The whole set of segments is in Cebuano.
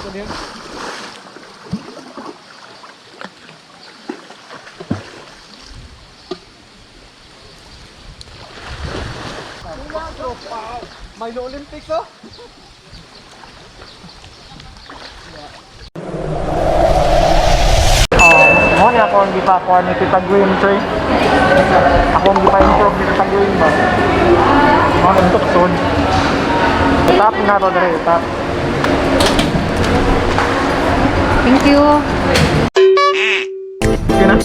ko din. Milo Olympics, oh! Mo ni ako ang gipakuha ni Tita Green Tree. Ako ang gipa-improve ni Tita Green ba? Mo nang tukson. Itap na to dre, itap. Thank you. Okay na?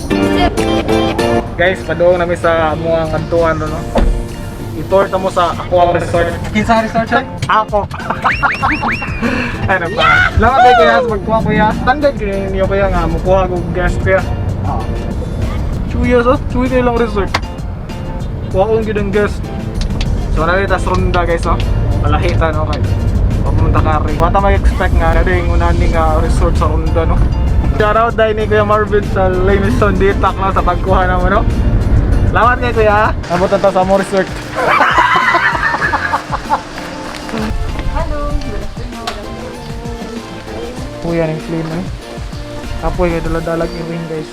Guys, paduong namin sa amuang kantuan no. I-tour ta mo sa ako ang resort. Kinsa resort siya? Ako. Ano pa? Salamat kay kuya sa pagkuha, kuya. Standard kini niyo, kuya, nga mukuha og guest, kuya. Chuya sa chuya kayo lang resort. Kuha kong gid ang guest. So na tas ronda, guys, no. Malahi ta no kay. Pamunta ka rin. Wata mag-expect nga na yung unahan ni nga resort sa ronda no. Shoutout dahil ni Kuya Marvin sa Lamison Ditak no sa pagkuha na mo no. Salamat kay kuya. Abot na ta sa mo resort. Hello. Good afternoon. Kuya ng flame eh. Kapoy kay dala-dalag i-ring, guys.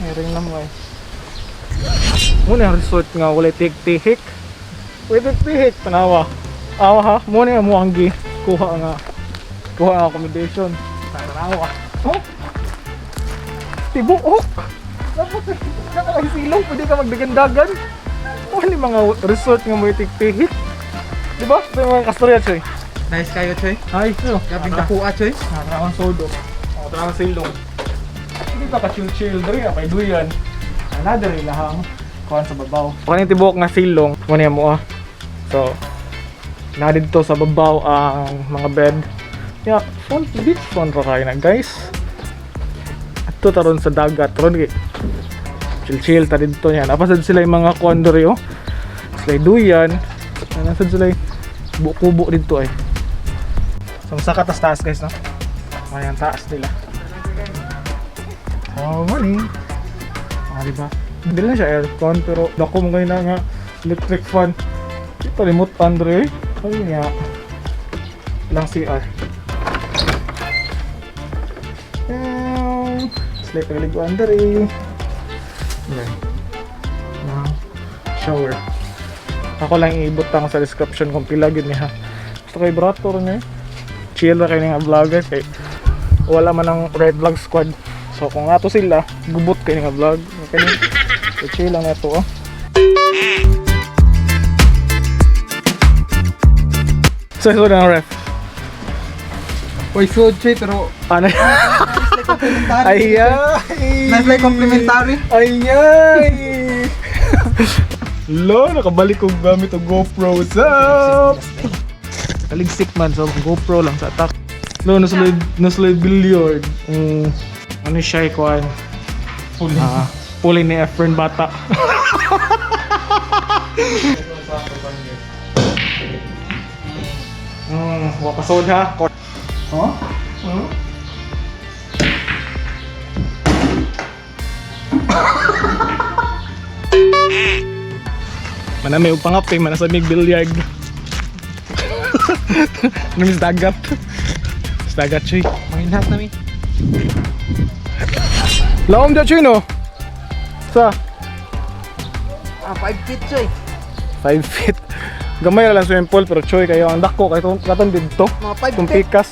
May ring na mo eh. Muna yung resort nga walay tihik-tihik. Walay tihik-tihik. Tanawa. Awa ha. Muna yung muang gi. Kuha nga. Kuha nga accommodation. Tanawa. Oh! Tibuok! Dapat nakakay silong. Pwede ka magdagandagan. Wala mga resort nga may tihik-tihik. Di ba? Ito yung mga kastorya, Choy. Nice kayo, Choy. Ay, ito. Grabing dakuha, Choy. Nakakawang sodo. O, tara silong. Hindi pa ka-chill-chill diri, ah, kay duyan. Another ilahang kuan sa babaw. Kani tibuok nga silong, mo niya mo ah. So, na didto sa babaw ang mga bed. Ya, front beach front ra kayo na, guys. Ato taron sa dagat ron kay chill-chill ta didto niya. Napasad sila yung mga kuan diri oh. Sila duyan. Nasad sila yung kubo didto ay. So, masaka tas taas, guys, no? Ayan, taas nila. Oh, money. Ah, di ba? Hindi lang siya aircon, pero dako mo kayo na nga electric fan. Ito, remote Andre. Ay nga. Ilang CR. Slip na Andre. Ayan. Now, shower. Ako lang iibutang sa description kung pila gyud niya. Gusto kay brato rin eh. Chill ra kay nga vlogger kay wala man ang Red Vlog Squad. So kung ato sila, gubot kay nga vlog. Okay. So chill lang nato oh. So ito na ang ref. Uy, food, Choy, pero Ano? nice like complimentary. Ayay! Nice like complimentary. Ayay! Lo, nakabalik kong gamit og GoPro. What's up? Taligsik man, so GoPro lang sa attack. Lo, nasa billiard. Ano siya, ikuan? Puli. Ah, puli ni Efren Bata. Wakasod ha. Huh? Hmm? Manami og pangapay, manasa mig bilyag. Ano mis dagat? Sa dagat, Choy. Manginhat na mi. Laom dyan, Choy, no? Sa Ah, 5 feet, Choy. 5 feet. Gamay ra lang swimming pool pero Choy kayo ang dako kay itong katong didto. Mga 5 Itong feet. pikas.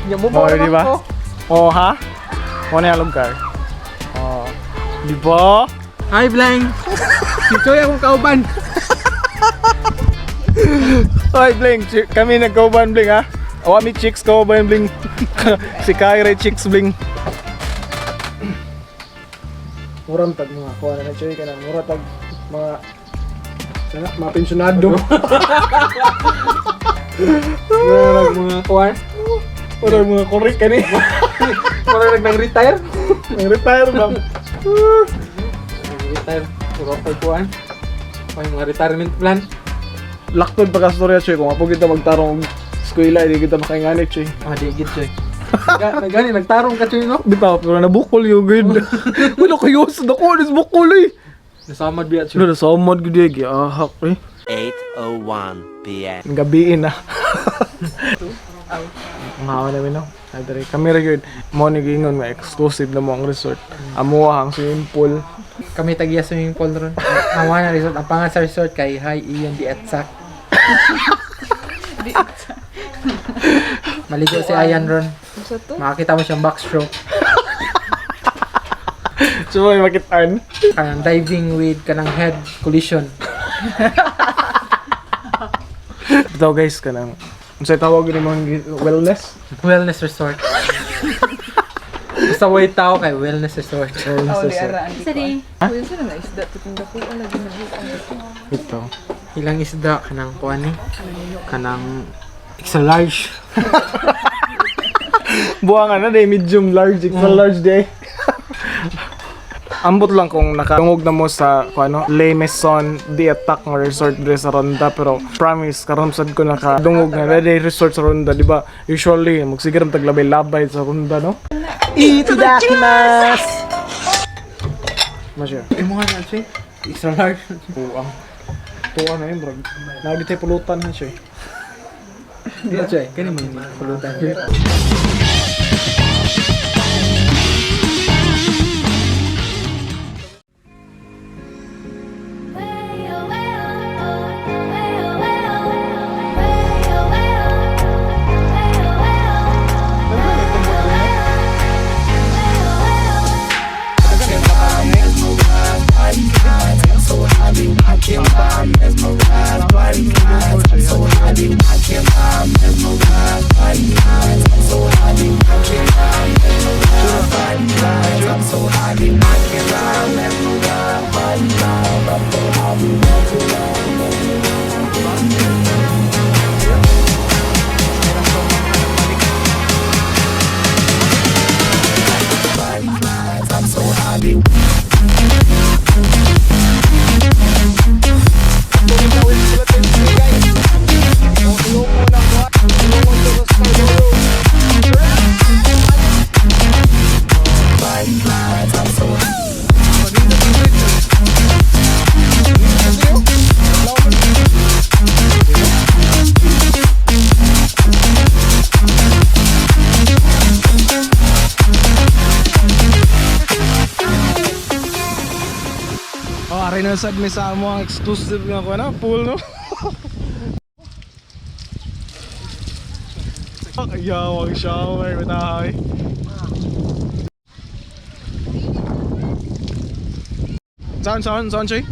Nya mo Oh, di ba? Oh, ha? Mo na yung lugar. Oh. Di ba? Hi, Blank. Si Choy akong kauban. Ay, Bling. Kami nagkauban, Bling, ha? Awa mi chicks kauban, Bling. Si Kyrie chicks, Bling. Murang tag mga kuha na na, Choy, ka na. Mura tag mga sana, mga pensyonado. Murag mga kuwan. Mura mga korek ka ni. Murag nag-retire. Nag-retire ba? Nag-retire. Puro ko'y kuwan. May mga retirement plan. Laktod pa kastorya, Choy. Kung apo kita magtarong og eskwela, hindi kita makainganit, Choy. Ah, di gid, Choy. Nagani nagtarong ka, Choy, no? Di ba? Pero nabukol yung good. Wala kayo sa dako, nis bukol eh. Nasamad biya, Choy. Wala, nasamad gud eh. Giahak eh. 8:01 p.m. Gabiin na. Ang hawa namin, no? Adre, kami ra gyud mo ni giingon nga exclusive na mo ang resort. Amo ang swimming pool. Kami tagiya swimming pool ron. Awa na resort. Ang pangan sa resort kay Hi Ian di Etsak. Maligo si Ayan ron. Unsa to? Makakita mo siyang backstroke. So may makitaan. Kanang diving with kanang head collision. Ito guys, kanang unsay tawag ni mga wellness? Wellness resort. Basta way tao kay wellness resort. Wellness Oh, di resort. ara andi. Sari. Uy, unsa na na isda to kung dako lagi na Ito. Ilang isda kanang kuan ni? Kanang extra large. Buwangan na day medium large, extra large day. Ambot lang kung nakadungog na mo sa kung ano, Le Maison di Attack nga resort dire sa Ronda, pero promise karon sad ko nakadungog na day resort sa Ronda, di ba? Usually magsigaram taglabay-labay sa Ronda, no? Itadakimasu. Masya. Imo nga na siya. Extra large. Tuang. Tuang na yun, bro. Lagi tayo pulutan na siya eh. Di siya. Kani man pulutan. Oh, aray na sad may sa amo ang exclusive nga ko na pool, no. Ayaw ang shower bitaw. Sound sound sound, Chay.